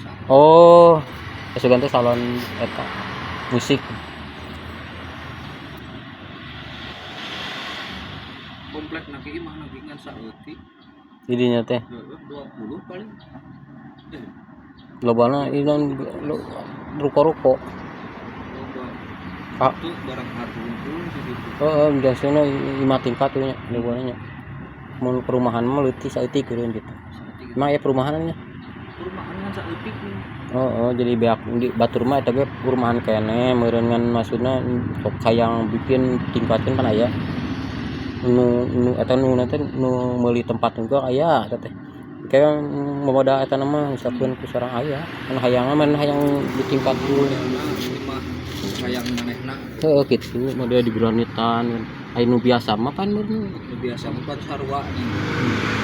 Salon. Oh, sugan teh salon eta musik. Komplek na ge imah na ge ngan saeutik. Didinya teh. Heeh, 20 paling. Eh, Lobana ieu ruko-ruko. Loba. Ah. Itu barang harga unggul di situ. Heeh, biasana imah tingkat tuh nya lobana nya. Mun perumahan mah leutik saeutik eureun gitu. Saeutik. Emang aya perumahan nya? Perumahan ngan saeutik nih. Oh, jadi beak di batur mah eta ge perumahan keneh meureun, ngan maksudna sok hayang bikin tingkatkeun kan aya. Nu nu eta nu nanti nu meuli tempat juga aya eta teh. Kayak moda eta mah misalkeun ku sorang aya. Kan hayangna mah hayang ditingkatkeun. Modalna imah hayang manehna. Heeh, kitu model di granitan. Aya nu biasa mah pan meureun. Nu biasa mah pan sarua nih.